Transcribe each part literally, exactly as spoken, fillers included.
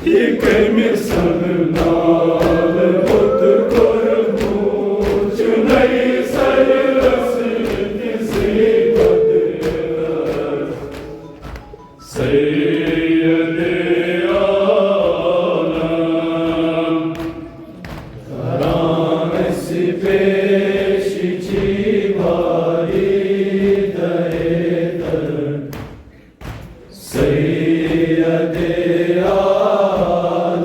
یہِ کٔمِس سنہٕ نالہٕ بُت کوٚرمُت چھُ نَیہِ سرٕ سۭتۍ سۭتۍ بدل۔ سید عالم کران اَسہِ پیش چھی باری دے در۔ سید عالم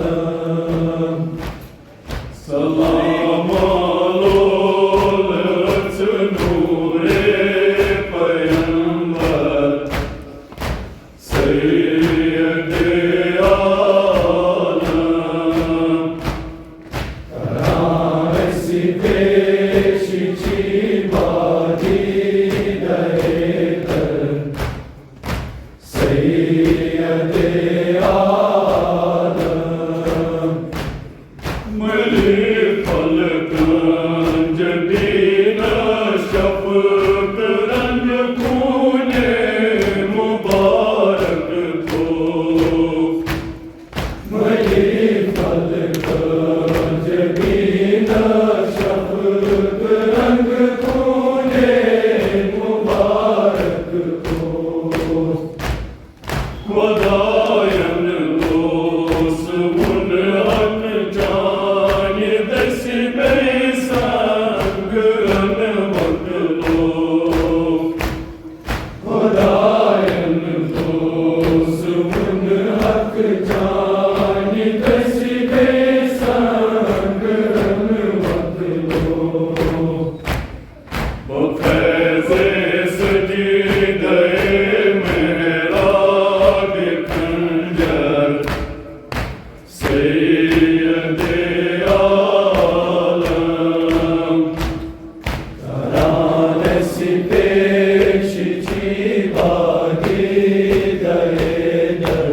سلام لول ژٕ نورِ پیمبر۔ سید عالم کران اَسہِ پیش چھی باری دے در۔ سید عالم مٔلی فلکن جبین شفق رنگ خون مبارک تو۔ مٔلی فلکن جبین شفق رنگ خون مبارک تو۔ خۄدایَن اوس ووٚن حق چانہِ دٔسۍ بیٚیہِ سنٛگرَن مۄکلو۔ خۄدایَن اوس ووٚن حق چانہِ دٔسۍ بیٚیہِ سنٛگرَن مۄکلو۔ بہٕ فیضِ سجیدے محراب خنجر، سید عالم کران اَسہِ پیش چھی باری دے در۔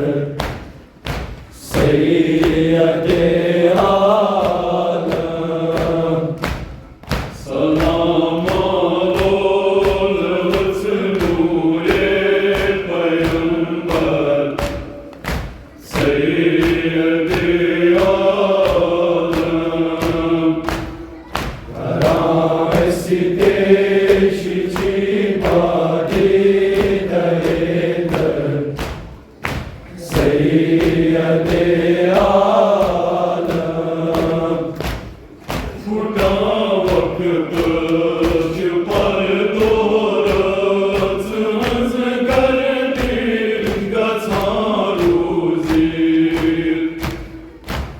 سید عالم سلام لول ژٕ نورِ پیمبر۔ سید عالم کران اَسہِ پیش چھی باری دے در۔ سید عالم پھُٹان وقتس چھِ پردو رٲژ ہٕنٛز گردش گژھان روٗزِتھ۔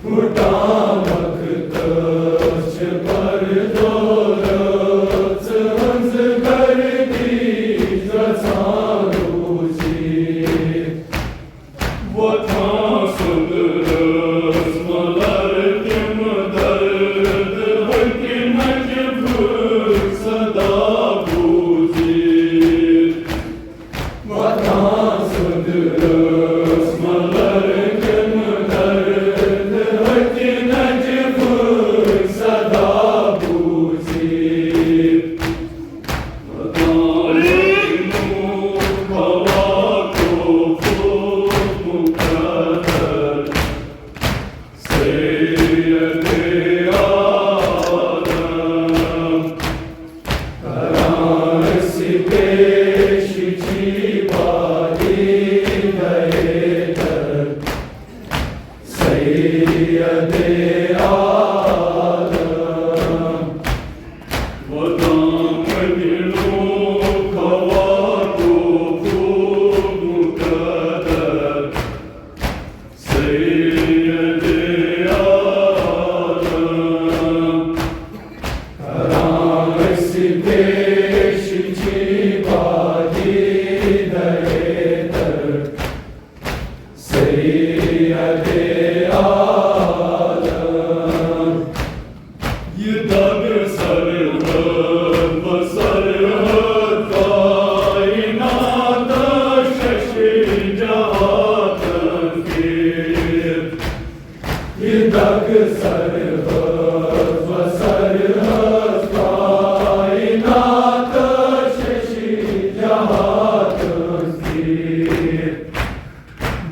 پھُٹان وقتس چھِ پردو رٲژ ہٕنٛز گردش گژھان روٗزِتھ۔ وۄتھان سوٚدرس ملر تِم درد ہیٚکہِ نجفٕکۍ صدا بوٗزِتھ۔ وۄتھان سوٚدرس ملر تِم درد ہیٚکہِ نجفٕکۍ صدا بوٗزِتھ۔ سید عالم۔ ودان مدینو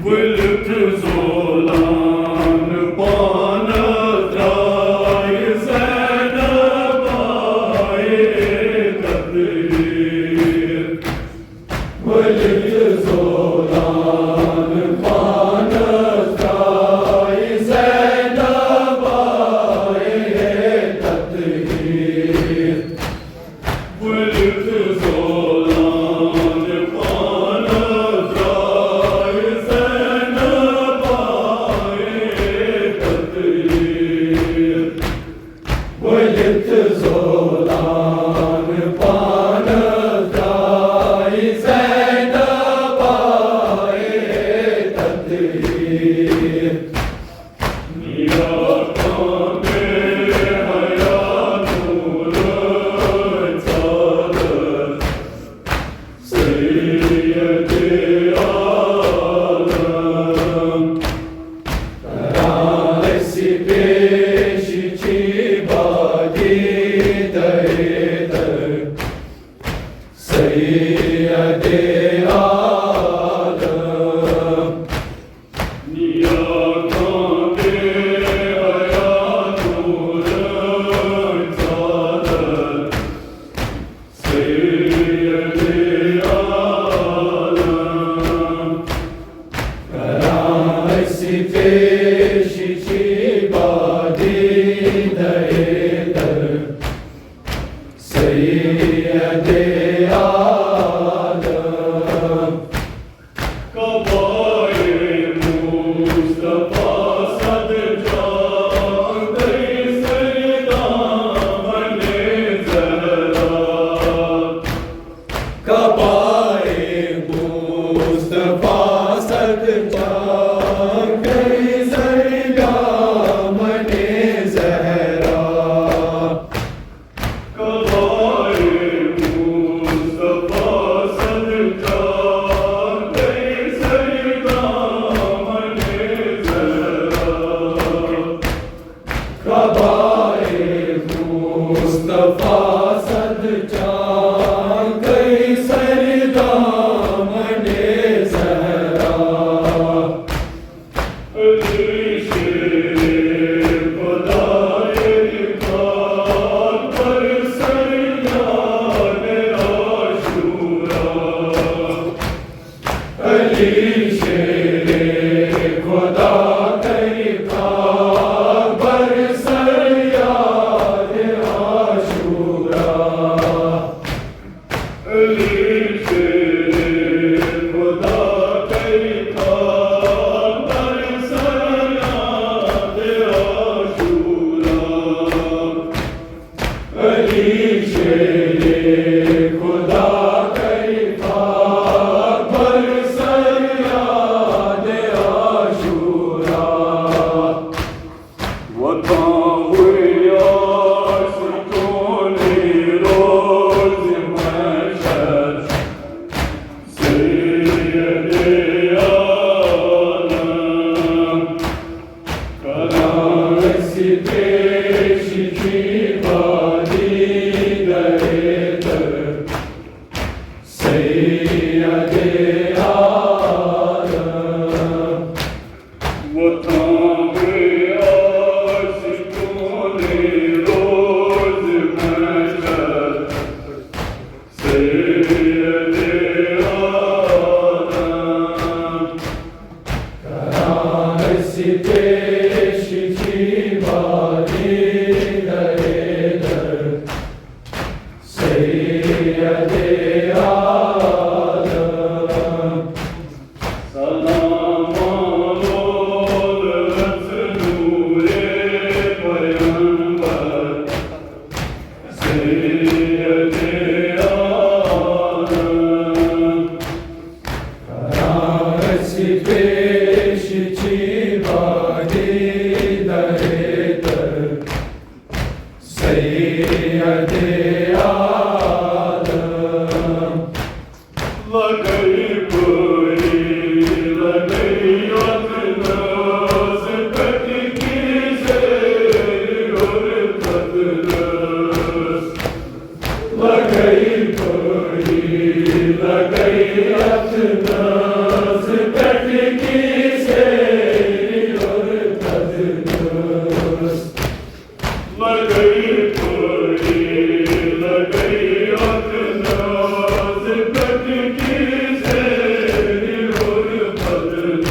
ؤلِتھ زولان پانس درٛاے زینب آیے تطہیر۔ ؤلِتھ زولان پانس درٛاے زینب آیے تطہیر۔ ؤلِتھ زولان پانس درٛاے زینب آیے تطہیر۔ ؤلِتھ زولان پانس درٛاے زینب آیے تطہیر۔ سید عالم۔ نیا کاندے حیا نور زادہ سید عالم۔ کران اسی پیش چی بادی دے در سید عالم۔ قبائے مصطفیٰ صد جان گئی سر دامن زہرا۔ قبائے مصطفیٰ صد جان گئی سر دامن زہرا۔ قبائے مصطفیٰ صد جان گئی سر دامن زہرا۔ قبائے مصطفیٰ صد جان گئی سر دامن زہرا۔ علی شیر خدا تیری خاک پر سر یاد عاشورا۔ علی شیر خدا تیری خاک پر سر یاد عاشورا۔ علی شیر خدا تیری خاک پر سر یاد عاشورا۔ علی شیر خدا تیری خاک پر سر یاد عاشورا۔ وطن ہوئی آشکون روز محشر سید عالم۔ کران اسی پیش چی بادی دے در سید عالم۔ وطن آشکون روز محشر سید عالم۔ کران اسی پیش چی بادی دے در سید عالم۔ سلام آلود نور پیمبر سید عالم۔ کران اسی پیش چی بادی دے در سید عالم۔ لگئی اتھ ناز پٮ۪ٹھ کی سیری اور بدنس۔ لگئی پوری، لگئی اتھ ناز پٮ۪ٹھ کی سیری اور بدنس۔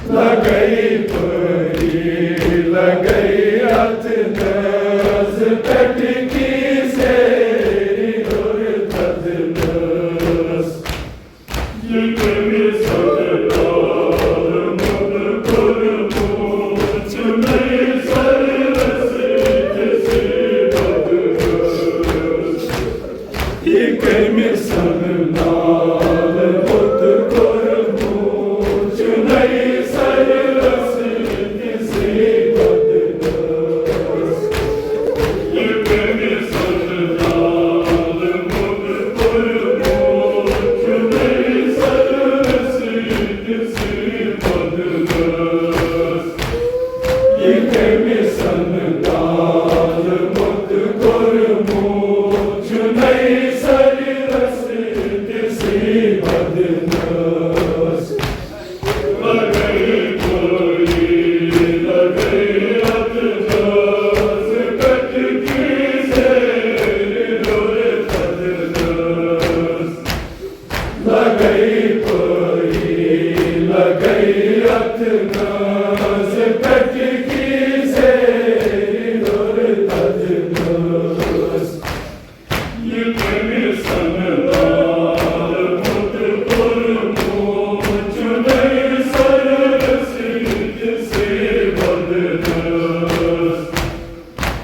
لگئی پوری، لگئی اتھ ناز پٮ۪ٹھ کی سیری اور بدنس۔ یہ کٔمِس سرکار مُت کوٚرمُت چھُ نَیہِ سرٕ رٔژھِ تِژھٕے بدنس۔ یہ کٔمِس سرکار مُت کوٚرمُت چھُ نَیہِ سرٕ رٔژھِ تِژھٕے بدنس۔ لگئی پوری، لگئی اتھ ناز پٮ۪ٹھ کی سیری اور بدنس۔ یہ کٔمِس سرکار مُت کوٚرمُت چھُ نَیہِ سرٕ رٔژھِ تِژھٕے بدنس۔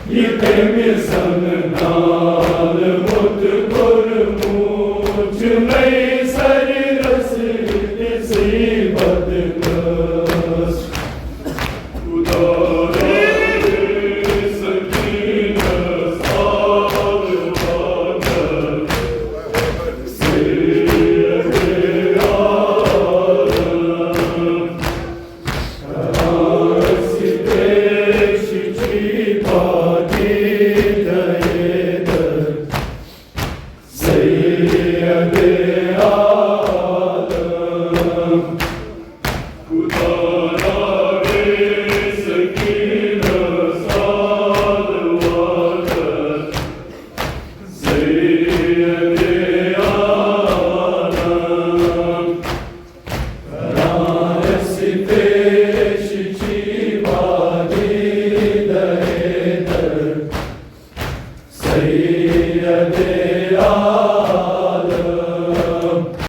یہ کٔمِس سرکار مُت کوٚرمُت چھُ نَیہِ سرٕ رٔژھِ تِژھٕے بدنس۔ خدا سکینہ سال وادر سید عالم۔